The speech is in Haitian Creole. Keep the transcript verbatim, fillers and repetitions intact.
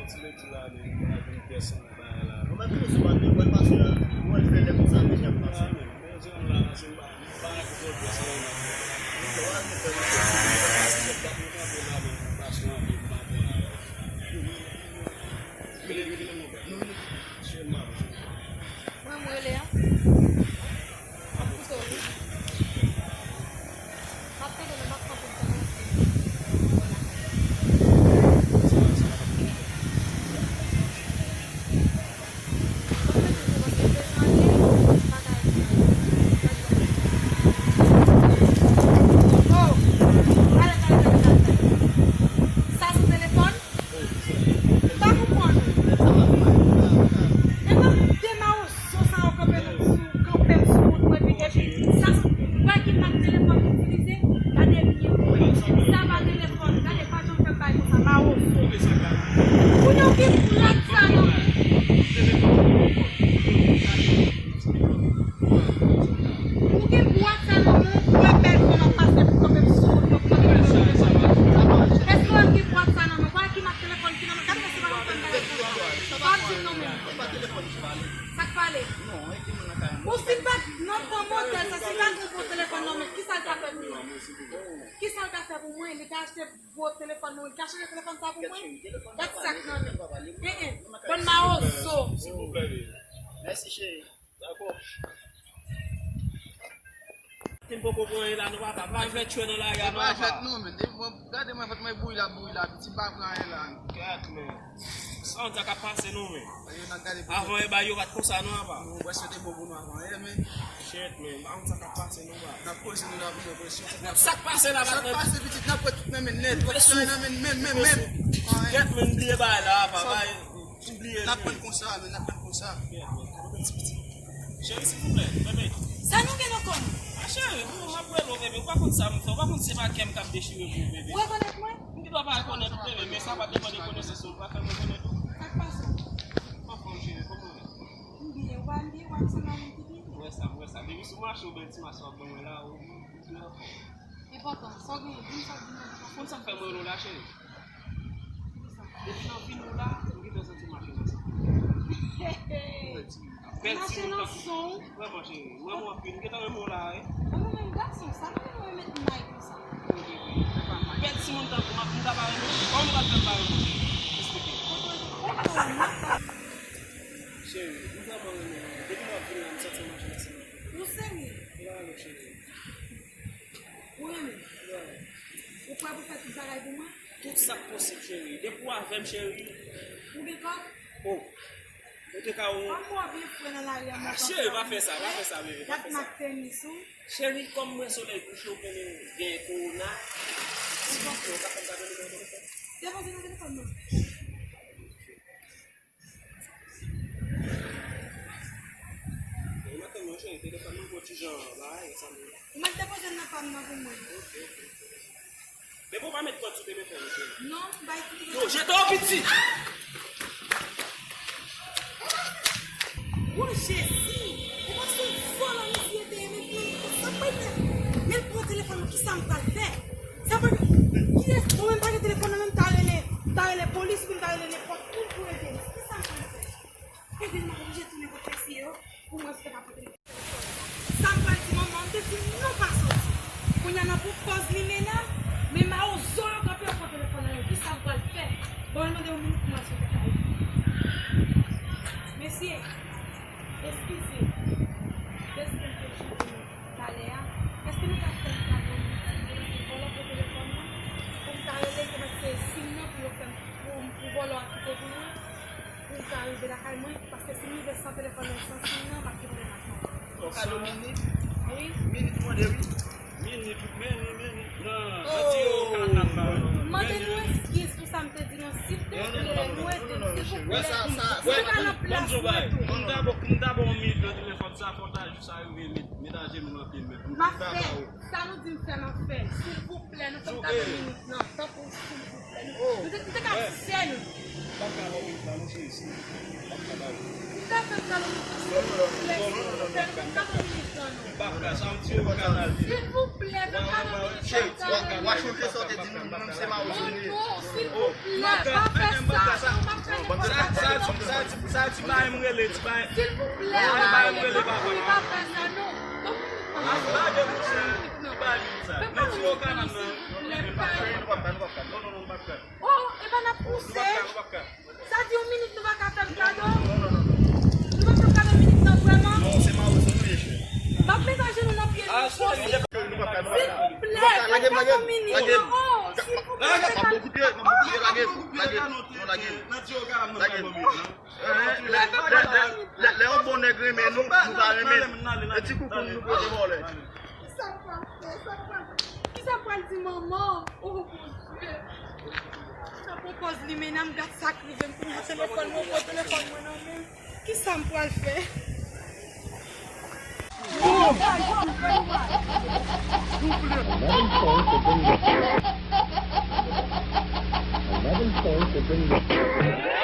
Ti lè di la, men, pa gen pyès nan bagay la. Bon, mwen, mwen, mwen, mwen, pase la. Mwen, fè lè konsa, men, y ap pase. Ah, men, men, se la, se pa, pa gen pyès nan bagay la. Mwen, mwen, rele a. M ap koute w wi. M ap tande, men m ap kanpe m tande w. Oh! Gade, gade, gade, gade, gade. Sa sou telefòn? M pa konprann ou. E nan de mawozo sa yo kanpe m sou, kanpe m sou wout mwen, epi, epi sa, wè ki mak telefòn m itilize? Gade byen pou wè. Sa pa telefòn, gade, pa janm fè m bagay konsa, mawozo. Pou nou ki plat sa nan men. Ou gen bwat sa nan men w, ou wè bèl fanm ap pase pou kanpe m sou wout, pou kanpe m sou wout. Èske w wè m gen bwat sa nan men w? Gade ki mak telefòn ki nan men w. Gade si pa konprann bagay konsa. Pa di m non menm. Sa k pale? Bon, si pa t nan tan modèl sa, si pa t gwo telefòn nan men, kisa l ka fè pou mwen? Kisa l ka fè pou mwen? Li ka achte gwo telefòn nan, li ka chanje telefòn sa pou mwen? Gad sa k nan men. Hein, hein. Bann mawozo. Silvouplè, bebe. Mèsi, cheri. Dakò. Te m poko pran anyen la, non, papa. Pa vle tchwe nan lari a, non, papa. Se pa jwèt, non, men. Depi mwen, gade mwen, vant mwen bouyi la, bouyi la, piti, m pa pran anyen la, non. Kèt, men. Sa w di a k ap pase, non, men. Yo, n ap gade pou avan, e bay yo pa t konsa, non, papa. Non, bwè, se te bon pou nou avan, ye, men. Shit, men. M pa konn sa k ap pase, non, papa. N ap poze nou la, pou nou presyon. Sa k pase la, sa k pase, pitit, n ap wè tout nan men nèt. Presyon nan men, men, men, men. Kèt, men, bliye bay la, papa. N ap pran konsa, men n ap pran konsa. Cheri, silvouplè, bebe. Sa nou gen nan kò nou? A, cheri, m ap rele w, bebe. Ou pa konn sa m fè. Ou pa konn se pa kè m k ap dechire pou ou, bebe. Ou rekonèt mwen? M gendwa pa rekonèt ou, bebe, men sa pa depann de konesans ou. Ou pa fè m rekonèt ou. Sa k pase? Anfòm, cheri, kòman w ye? M byen, ou pa byen, ou pa ansanm avè m ki byen? M wè sa, m wè sa. Depi sou mache, ou bèl ti mache w ap ban mwen la, ou, ou byen anfòm. Enpòtan, sa w genyen, di m sa w di m nan. Konn sa k fè m rele w la, cheri? Depi nan vini w la, m gentan santi mache nan san. Bèl timoun tankou w. Vrèman, cheri, m renmen w anpil. M gentan renmen w la, wi. Mwen menm gason, sa nou renmen met may konsa? Bèl timoun tankou w, m ta pa renmen w. Kòman m pral fè m pa renmen w, cheri? Esplike m. Cheri, m vrèman renmen w. Depi m ap vin la, m santi mache nan san. Ou serye? Ou pa wè, cheri. Ou renmen? Ou kwè pou fè tout bagay pou mwen? Tout sa k posib, cheri. Depi w avè m, cheri. Ou gen kòb? Oh. Ou te ka ou. Ann mò byen fre nan lari a, mwen. Ah, cheri, pa fè sa, pa fè sa, bebe, pa fè sa. Gad mak tenis ou. Cheri, kòm mwen solèy kouche, ou konnen gen kowona. Silvouplè, ou ka fè m kado nimewo telefòn? Depoze nan telefòn mwen. Ou mèt tann mwen, cheri, telefòn nan gon ti jan bagay, sa m. Ou mèt depoze l nan pa m nan pou mwen. Ok, ok. Depi w pa met kòd sou telefòn ou, cheri. Non, m pa itilize. Yo, jete w piti! Wo Jezi! Ou pa se yon vòlò misye te ye, men pou sa k pral fè? Men l pran telefòn mwen, kisa m pral fè? Sa pa, kiyès, mwen menm pa gen telefòn nan men m, ta rele, ta rele polis, oubyen ta rele nenpòt moun pou ede m. Kisa m pral fè? Ede m, m oblije tounen kot mesye yo, pou mwen fè pa pote telefòn. Sa m pral di manman, m te di m non pa soti. Kounye a nan pou pòz limena, men mawozo yo kanpe yo pran telefòn nan men m. Kisa m pral fè? Bon, mwen mande yon minit pou mwen soti kay. Mesye, eskize. Deske m te chante nou. Talè a, èske nou ka fè m kado yon ti vòlò pou telefòn nan? Pou m ta rele, ke mèt se sim nan pou yo fè m, pou, pou vòlò a kite pou mwen, pou m ka rive lakay mwen, paske si m rive san telefòn nan, san sim nan, m ap gen pwoblèm ak mwen. Yon kado minit? Wi. Minit mande wi. Minit, minit, minit. Nan, nan ti yo ka nan ba. Mande nou eskiz pou sa m te di nou, silvouplè, nou ede m, silvouplè. Si nou ka nan plas mwen tou. M ta ba w, m ta ba w yon minit nan telefòn sa, fò w ta jis arive met, met ajenou nan pye m. M ap fè. Sa nou di m fè, m ap fè. Silvouplè, nou fè m kado minit nan. Tanpri, silvouplè. Nou, nou te, nou te ka di sè nou. M pa ka ba w minit la, non, cheri, si. M pa ka ba w. Nou ka fè m kado minit nan, silvouplè, silvouplè, fè m kado minit nan, non. M pa ka, sa yon ti yo kanal. Silvouplè, fè m kado minit nan. Cheri, w a, w a chonje sa w te di nou, nou menm se mawozo nou ye. Oh non, silvouplè, pa fè sa, non, pa fè Sa ti, sa ti, sa ti bay m rele, ti bay. Silvouplè, pa fè sa non. Lage monchè, ti bay vin sa. Nan ti yo kanal nan. Nou p ap fè, nou p ap fè. Non, non, non, nou p ap fè. Oh, e pa n ap pouse. Nou p ap fè, nou p ap fè. Sa di yon minit nou pa ka fè l kado? Nou pa fè l kado minit nan vrèman? Non, se mawozo nou ye, chè. M ap met ajenou nan pye nou. Silvouplè, fè l kado minit. Oh, silvouplè, fè l kado. Lage, lage, lage, lage. Lè, lè, lè, lè, lè yon bon nèg renmen nou, nou pa renmen l. E ti koukou nou pote vòlè. Kisa m pral fè? Sa m pral, kisa m pral di manman? Oh, Bondye. Sa pran pòz limena, m gad sa k rive m kounye a, telefòn mwen, pran telefòn mwen nan men m. Kisa m pral fè? Another story to bring you. Another story to bring you.